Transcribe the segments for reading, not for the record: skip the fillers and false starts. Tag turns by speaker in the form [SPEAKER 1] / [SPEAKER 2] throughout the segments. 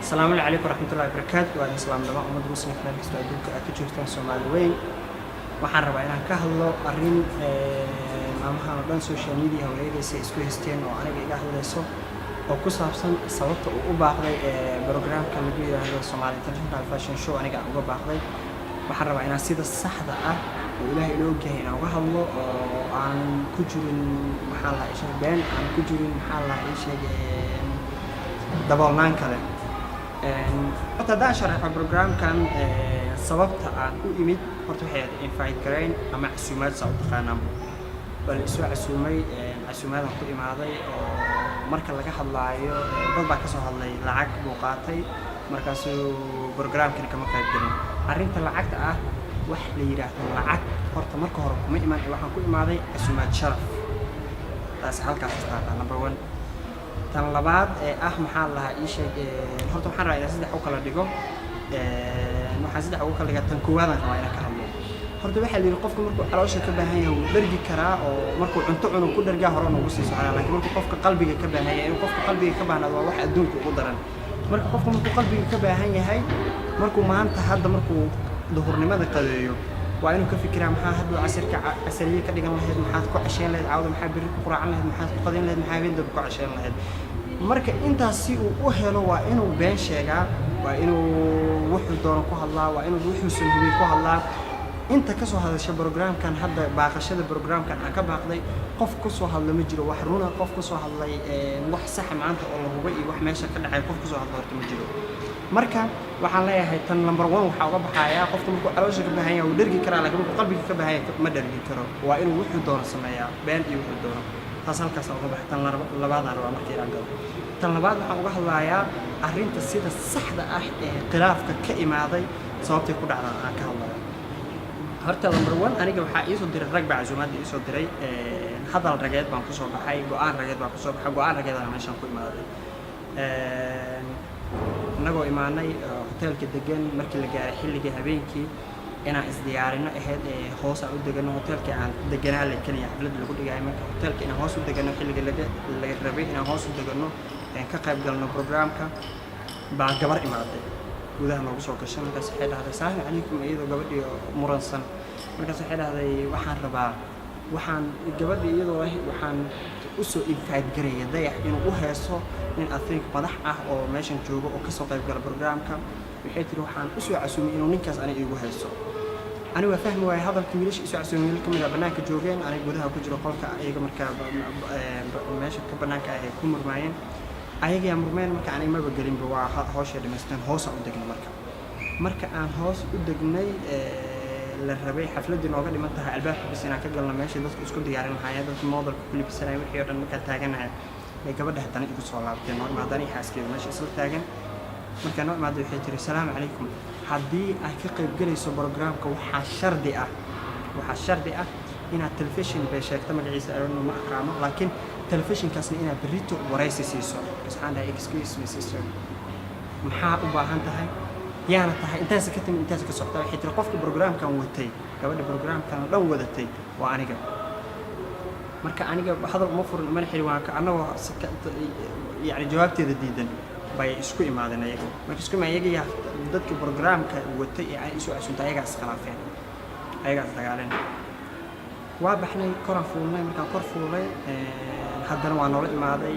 [SPEAKER 1] Asalaamu calaykum waraxmatullahi wabarakaatu. Waa idin salaam dhamaan ummadda muslimka meel kastoo adduunka aad ka joogtaan. Soomaali weyn, waxaan rabaa inaan ka hadlo arrin maalmahan oo dhan social media wareegaysa, isku haysteen oo aniga iga hadlayso, oo ku saabsan sababta uu u baaqday programka lagu yidhaahdo Somali International Fashion Show. Aniga aan uga baaqday, waxaan rabaa inaan sida saxda ah oo Ilaahay ila ogyahay inaan uga hadlo, oo aan ku jirin, maxaa la sheeg, been aan ku jirin, maxaa la ii sheeg, daboolnaan kale. Horta haddaan sharaxo programkan sababta aan u imid, horta waxay ahayd invite garayn ama casuumaad, saa u taqaanaanba. Waa la isoo casuumay, casuumaadaan ku imaaday. Oo marka laga hadlaayo, dad baa kasoo hadlay, lacag buu qaatay, markaasuu programkani kama qayb gelin. Arrinta lacagta ah, wax la yidhaahdo lacag horta marka hore kuma imaan ee waxaan ku imaaday casuumaad sharaf. Taasi halkaas istaata, number one. Tan labaad ee ah, maxaa la lahaa, ii sheeg, horta waxaan rabaa inaan saddex u kala dhigo. Waxaan saddex ugu kala dhigaa, tan koowaadaan rabaa inaan ka hadlo. Horta waxaa la yidhi, qofka markuu caloosha ka baahan yahay wuu dhergi karaa, oo markuu cunto cuno ku dhergaa, hore ugu sii soconaa. Laakiin markuu qofka qalbiga ka baahan yahay, inuu qofka qalbiga ka baahnaado waa wax adduunka ugu daran. Marka qofka markuu qalbiga ka baahan yahay, markuu maanta hadda markuu duhurnimada qadeeyo, waa inuu ka fikiraa maxaa hadduu casirka casariye ka dhigan lahayd, maxaad ku casheen lahayd caawda, maxaa berri ku quraacan lahayd, maxaad ku qadayn lahayd, maxaa habeen dambe ku casheen lahayd. Marka intaas si uu u helo, waa inuu been sheegaa, waa inuu wuxuu doono ku hadlaa, waa inuu wuxuusan hubin ku hadlaa. Inta ka soo hadasha programkan hadda, baaqashada programkan aan ka baaqday, qof ka soo hadla ma jiro wax runa. Qof ka soo hadlay wax saxa maanta oo la hubay iyo wax meesha ka dhacay, qof ka soo hadla horta ma jiro. Marka waxaan leeyahay, tan number one waxaa uga baxayaa, qofka markuu caloosha ka baahan yahay wuu dhergi karaa, laakiin markuu qalbiga ka baahan yahay ma dhergi karo. Waa inuu wuxuu doono sameeyaa, been iyo wuxuu doono. Taas halkaas uga baxay. Tan labaadaan rabaa marka inaan galo. Tan labaad waxaan uga hadlayaa arrinta sida saxda ah ee khilaafka ka imaaday, sababtay ku dhacdaan aan ka hadlaya. Horta number one, aniga waxaa iisoo diray rag baa casuumaadda iisoo diray. Hadal rageed baan kusoo baxay, go-aan rageed baan kusoo baxay, go-aan rageedana meeshaan ku imaaday. Innagoo imaanay hoteelka degan, markii la gaaray xilligii habeenkii inaan isdiyaarino ahayd ee hoos aan u degano hoteelka aan deganaa la keliya xafladda lagu dhigayo. Marka hoteelka inaan hoos u degano, xilliga laga rabay inaan hoos u degano, ka qayb galno programka, baa gabar imaaday, gudaha noogu soo gashay. Markaas waxay dhahday, "Salaamu calaykum," iyadoo gabadhii muransan. Markaas waxay dhahday, "Waxaan rabaa, waxaan gabadhii iyadoo ah waxaan usoo invite garaya Dayax inuu u heeso nin, I think, madax ah oo meeshan joogo oo kasoo qayb gala programka." Waxay tiri, "Waxaan usoo casuumay inuu ninkaas aniga iigu heeso." Aniga waa fahmi waayay hadalka. Wiilasha isoo casuumay wiilal ka mid ah bannaanka joogeen, aniga gudaha ku jiro qolka. Ayaga markaa meesha ka bannaanka ah ay ku murmaayeen, ayagayaa murmeen. Marka aniga maba gelinba, waa hawshay dhamaysteen, hoosaan u degnay. Marka aan hoos u degnay, la rabay xafladdii nooga dhiman tahay albaabka bis inaan ka galno, meesha dadku isku diyaarin lahaayeen, dadka modelka ku libisanaya, wixii oo dhan markaa taaganahay, bay gabadha haddana igu soo laabteen. Noo imaadaan iyo xaaskeeda meesha isla taagan. Markaa noo imaaday waxay tiri, "Salaamu calaykum, haddii aad ka qayb gelayso programka, waxaa shardi ah inaad telefishin," bay sheegta magaciisa, arno ma aqaano, "laakiin telefishinkaasna inaad berrito waraysi siiso." Bas waxaan dhahay, "Excuse me, sister, maxaa u baahan tahay? Yaana tahay? Intaasa ka timid? Intaasa ka socota?" Waxay tiri, "Qofka programkan watay, gabadha programkan dhan wadatay waa aniga." Marka aniga hadal uma furin, umana xiri. Waan annagoo yani jawaabteeda diidan bay isku imaadeen ayaga. Marka isku imaadeen ayaga yaa dadka programka watay ee ay isu casuuntay, ayagaa iskhilaafeen, ayagaa isdagaaleen. Waa baxnay, koraan fuulnay. Markaan kor fuulay, haddana waa noola imaaday.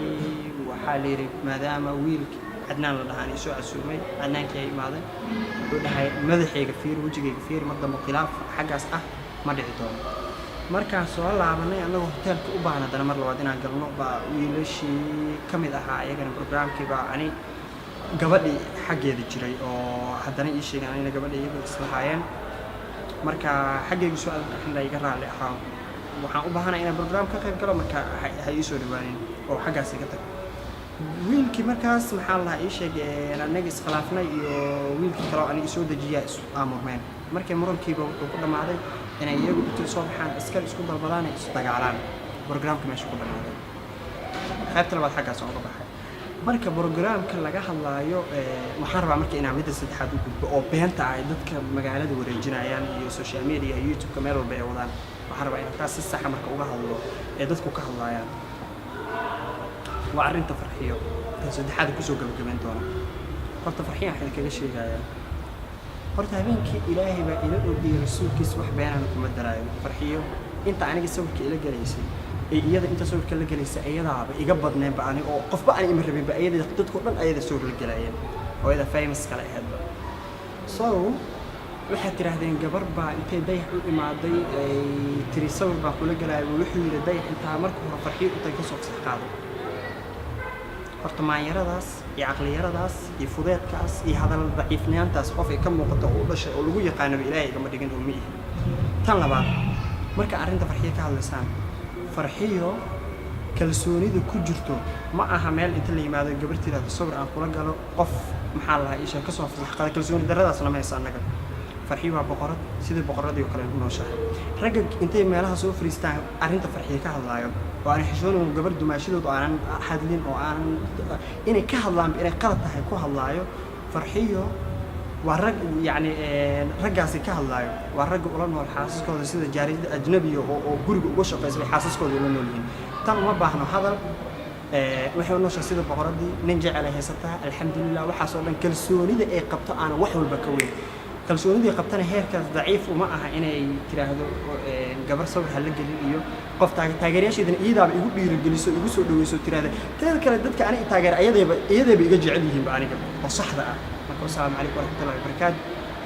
[SPEAKER 1] Waxaa la yidhi, maadaama wiilka Cadnaan la dhahaan isoo casuumay, Cadnaankii ay imaaday, wuxuu dhahay, "Madaxayga fiir, wejigayga fiir, mar dambe khilaaf xaggaas ah ma dhici doono." Markaan soo laabanay, annagoo hoteelka u baahan haddana mar labaad inaan galno, baa wiilashii ka mid ahaa iyagana programkii baa ani gabadhii xaggeeda jiray oo haddana ii sheegeen anina gabadha iyagu islahaayeen. Marka xaggaygu soo aad iga raalli ahaa, waxaan u baahanay inaan program ka qayb galo, marka ha ii soo dhawaanin oo xaggaasi ka tag. Wiilkii markaas, maxaa la lahaa, ii sheeg, anaga iskhilaafnay iyo wiilkii kaleo aniga isoo dejiyaa is aamurmeen. Markii murankiiba wuxuu ku dhammaaday inay iyagu intuu soo baxaan askar isku dalbadaan ay isdagaalaan. Programka meesha ku dhammaaday. Qaybta labaad xaggaas uga baxay. Marka programka laga hadlaayo, waxaan rabaa marka inaan midda saddexaad u gudbo, oo beenta ah ay dadka magaalada wareejinayaan iyo social media, YouTube-ka, meel walba ay wadaan. Waxaan rabaa inaan taas si saxa marka uga hadlo ee dadku ka hadlaayaan. Waa arrinta Farxiyo, tan saddexaad kusoo gabagabayn doona. Horta Farxiyan waxaan kaga sheegayaa, horta habeenkii Ilaahay baa ila ogiyey, rasuulkiisa, wax beenana kuma daraayo. Farxiyo inta aniga sawirka ila galaysay ee iyada inta sawirka la galaysay, iyadaaba iga badneenba aniga oo qofba aan ima rabinba. Iyada dadkoo dhan ayada sawir la galaayeen oo iyada famous kale ahaydba. So waxaad tidhaahdeen gabar baa intay Dayax u imaaday ay tiri sawir baan kula galaaya. Wuxuu yidhi Dayax intaa marka hore Farxiyo utay kasoo fasax qaaday. Horta maanyaradaas iyo caqliyaradaas iyo fudeedkaas iyo hadal daciifnaantaas qof ay ka muuqato oo u dhashay oo lagu yaqaanaba Ilaahay igama dhigin oo ma ihi. Tan labaad, marka arrinta Farxiyo ka hadlaysaan, Farxiyo kalsoonida ku jirto ma aha meel inta la yimaado gabar tiraahdo sawir aan kula galo, qof maxaa la lahaa isha kasoo fasax qaada. Kalsooni daradaasna ma haysa annaga. Farxiyo waa boqorad, sidii boqoradii oo kale u nooshahay. Ragga intay meelaha soo fariistaan arrinta Farxiyo ka hadlaayo oo aanan xishoonayn, gabar dumaashadood oo aanan hadlin oo aanan inay ka hadlaanba inay qalad tahay ku hadlaayo, Farxiyo waa rag, yacni raggaasi ka hadlaayo waa ragga ula nool xaasaskooda sida jaariyada ajnabiga oo guriga uga shaqaysa bay xaasaskooda ula nool yihiin. Tan uma baahno hadal. Waxay u nooshahay sida boqoradii, nin jecel ay haysataa, alxamdulilah. Waxaas oo dhan kalsoonida ay qabto aanan wax walba ka weyn. Kalsoonidii qabtana heerkaas daciif uma aha inay tiraahdo gabar sawir ha la gelin iyo qof taageerayaasheedana iyadaaba igu dhiirigeliso, igu soo dhaweyso, tiraahda. Teeda kale, dadka aniga taageera ayadayba iyadayba iga jecel yihiinba aniga oo saxda ah. Marka wasalaamu calaykum waraxmatullahi wabarakaatu.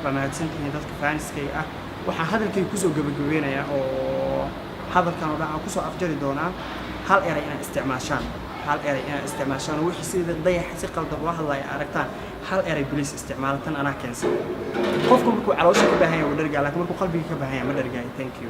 [SPEAKER 1] Waa mahadsantihiin dadka fans-kayga ah. Waxaan hadalkayga kusoo gabagabeynayaa oo hadalkan oo dhan aan kusoo afjari doonaa hal eray inaad isticmaashaan, hal eray inaad isticmaashaan oo wixii sida Dayax si qaldan ula hadlaya aragtaan, hal eray please isticmaala. Tan anaa keensan. Qofku markuu caloosha ka baahan yahay wuu dhargaa, laakiin markuu qalbiga ka baahan yahay ma dhargaayo. Thank you.